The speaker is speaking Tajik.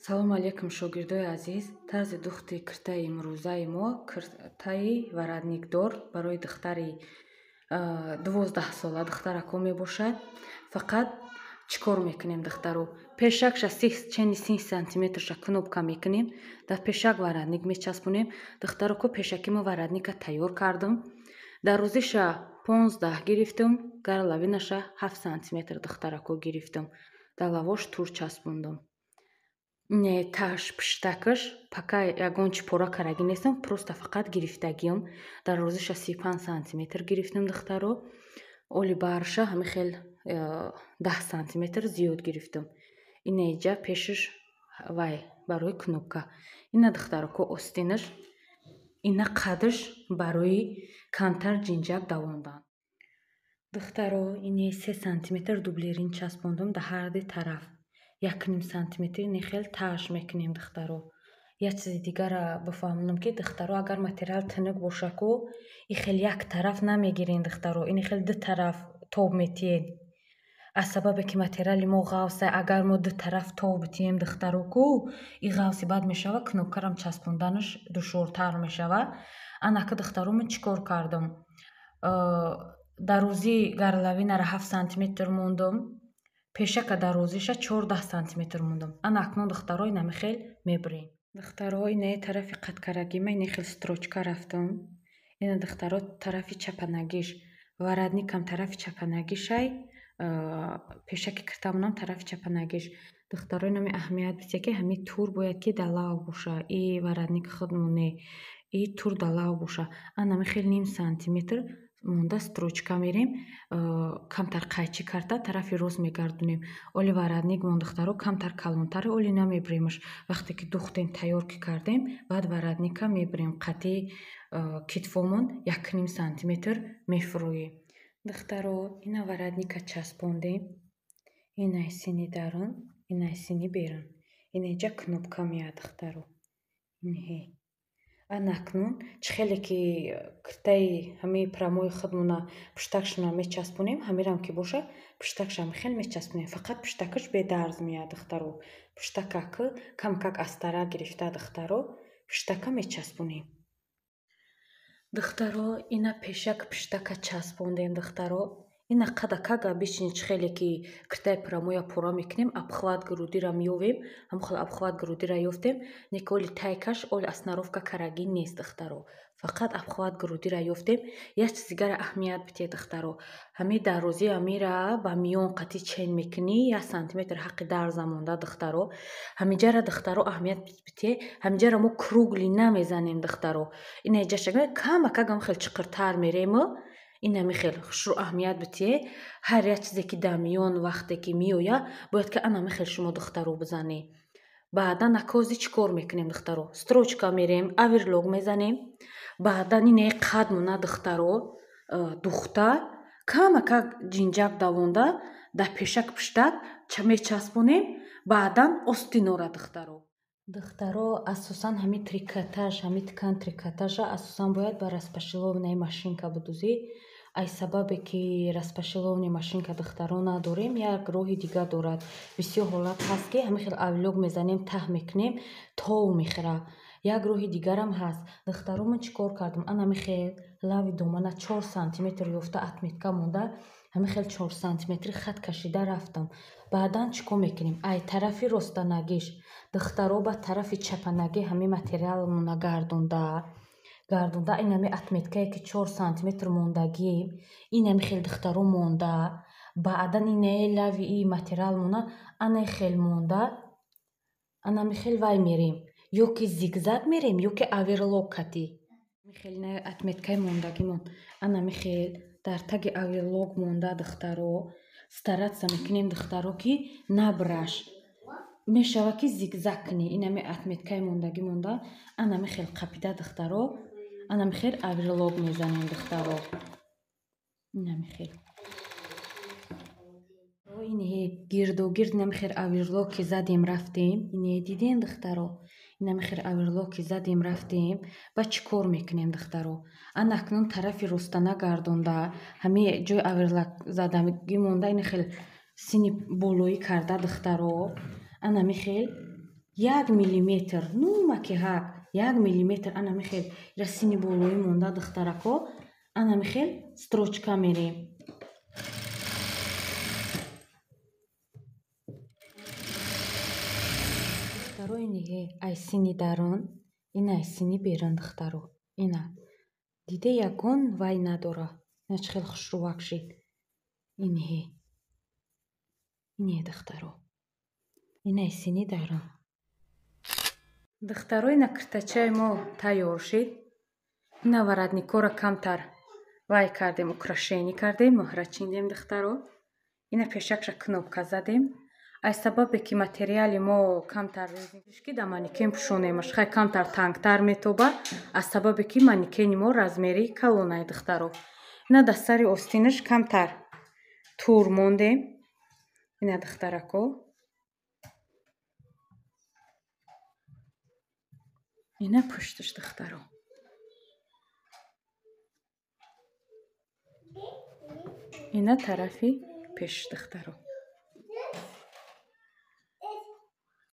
Салому алейкум, шогирдои азиз. Тарзи духти киртаи имрӯзаи мо киртаи воротникдор барои духтари 12-сола духтарако мебошад. Фақат чӣ кор мекунем, духтаро? Пешакша чени 30 сантиметрша кнопка мекунем, дар пешак воротник мечаспонем. Духтаро ко, пешаки мо воротника тайёр кардам. Дарозиша 15 гирифтам, горловинаша 7 сантиметр, духтарако, гирифтам. Дар лавош тур часпондам. Не таш пиштакаш пока ягон чи пора карагӣ нестам, просто фақат гирифтагиам. Дарозиша 35 сантиметр гирифтам, духтаро. Оли барша ҳами хел 10 сантиметр зиёд гирифтам. Ина иҷа пешаш вай барои кнопка. Ина, духтароко, остинаш, ина қадаш барои камтар ҷинҷак давондан. Духтаро, ине 3 сантиметр дублерин часпондам дар ҳарду тараф. 1,5 сантиметри нехел таш мекунем, духтаро. Як чизи дигара бифаҳмонам, ки, духтаро, агар материал тунук боша ку, и хел як тараф намегирен, духтаро, ини хел ду тараф тоб метиҳед. Аз сабабе ки материали мо ғафса, агар мо ду тараф тоб битиҳем, духтаро ку, и ғафси бад мешава, кнопкарам часпонданаш душвортар мешава. Анака, духтаро, ман чӣ кор кардам? Дарозии горловинара 7 сантиметр мондам, пешака дарозиша 14 сантиметр мондам. Ана акнун, духтаро, инами хел мебирем. Духтаро, инаи тарафи қаткарагима ини хел строчка рафтам. Ина, духтаро, тарафи чапанагиш воротникам тарафи чапанагишай, пешаки киртамонам тарафи чапанагиш. Духтаро, инами аҳамият бисте, ки ҳами тур бояд ки дар лав боша, и воротник худмон не, и тур дар лав боша. Анами хел ним сантиметр монда строчка мерем, камтар қайчӣ карда тарафи рост мегардонем. Оли воротник мон, духтаро, камтар калонтаре, оли намебиремаш. Вақте ки духтем, тайёр ки кардем, баъд воротника мебирем, қатъи китфомон 1,5 сантиметр мефурӯем. Духтаро, ина воротника часпондем. Инай сини дарун, инай сини берун. Инаҷа кнопка меяд, духтаро. Инҳе. Ана акнун чӣ хеле ки киртаи ҳамаи прямои худмона пуштакшона мечаспонем, ҳамирам ки боша, пуштакшам хел мечаспонем. Фақат пуштакаш бедарз меяд, духтаро. Пуштака ки камкак астара гирифта, духтаро, пуштака мечаспонем. Духтаро, ина пешак пуштака часпондем, духтаро. Ина қадакак обычный чӣ хеле ки киртаи прямоя пора мекунем, обхват грудира меёвем, ҳамон хел обхват грудира ёфтем, не ки оли тайкаш оли основка карагӣ нест, духтаро. Фақат обхват грудира ёфтем. Як чиз дигара аҳамият бидиҳед, духтаро. Ҳамин дарозии ҳамира ба миён қатъи чен мекунӣ, 1 сантиметр ҳаққи дарза монда, духтаро. Ҳамиҷара, духтаро, аҳамият бидиҳед. Ҳамиҷара мо круглый намезанем, духтаро. Ина иҷаша камакак ҳам хел чиқиртар мерему. Инами хел хушрӯ аҳамият бидиҳед. Ҳар як чизе ки дар миён вақте ки меояд, бояд ки анами хел шумо, духтаро, бизанед. Баъдан акози чӣ кор мекунем, духтаро? Строчка мерем, оверлок мезанем. Баъдан инаи қад мона, духтаро, духта камакак ҷинҷак давонда дар пешак пуштак мечаспонем. Баъдан остинора, духтаро. Духтаро, асосан ҳамин трикотаж, ҳамин ткань трикотажа асосан бояд ба распошилованная машинка бидӯзӣ. Аз сабабе ки распошилованная машинка, духтаро, надорем, як роҳи дигар дорад. Бисёр ҳолат ҳаст, ки ҳамин хел оверлок мезанем, таҳ мекунем, тов мехӯрад. Як роҳи дигарам ҳаст. Духтаро, ман чӣ кор кардам? Ана ҳамин хел лави домана 4 сантиметр ёфта, отметка монда, ҳамин хел 4 сантиметри хат кашида рафтам. Баъдан чӣ кор мекунем? Ай тарафи ростанагиш, духтаро, ба тарафи чапанагӣ ҳамин материалмона гардонда гардонда, ин ҳами отметкае ки 4 сантиметр мондагӣ, ин ҳами хел, духтаро, монда, баъдан инаи лави и материалмона анаи хел монда, анами хел вай мерем, ё ки зигзаг мерем, ё ки оверлок катӣ. Хел отметкаи мондагимон анами хел дар таги оверлок монда, духтаро, стараться мекунем, духтаро, ки набраш. Мешавад, ки зигзаг кунӣ. Инами отметкаи мондагӣ монда, анами хел қапида, духтаро, анами хел оверлок мезанем, духтаро, инами хел. Ине гирдогирд инами хел оверлок ки задем рафтем, ине дидем, духтаро, инами хел оверлок ки задем рафтем. Баъд чӣ кор мекунем, духтаро? Ана акнун тарафи ростана гардонда, ҳамин ҷои оверлок задагӣ монда, ина хел сини болоӣ карда, духтаро, анами хел 1 миллиметр, нумаки ҳак 1 миллиметр ана михел ира сини болоӣ монда духтарако, ана михел строчка мерем. Духтаро иниҳе ай сини дарун, ина ай сини берун духтаро. Ина диде ягон вай надора. Ина чӣ хел хушрӯвак шид. Иниҳе. Иниҳе духтаро. Ина ай сини дарун. Духтаро ина киртачаи мо тайёр шид. Ина воротникора камтар вай кардем, украшение кардем, муҳра чиндем духтаро. Ина пешакша кнопка задем. Ай сабабе ки материали мо камтар ки да манекен пӯшонемаш, хай камтар тангтар метоба, аз сабабе ки манекени мо размери калонай духтаро. Ина дар сари остинаш камтар тур мондем. Ина духтарако. Ина пушташ духтаро. Ина тарафи пеш духтаро.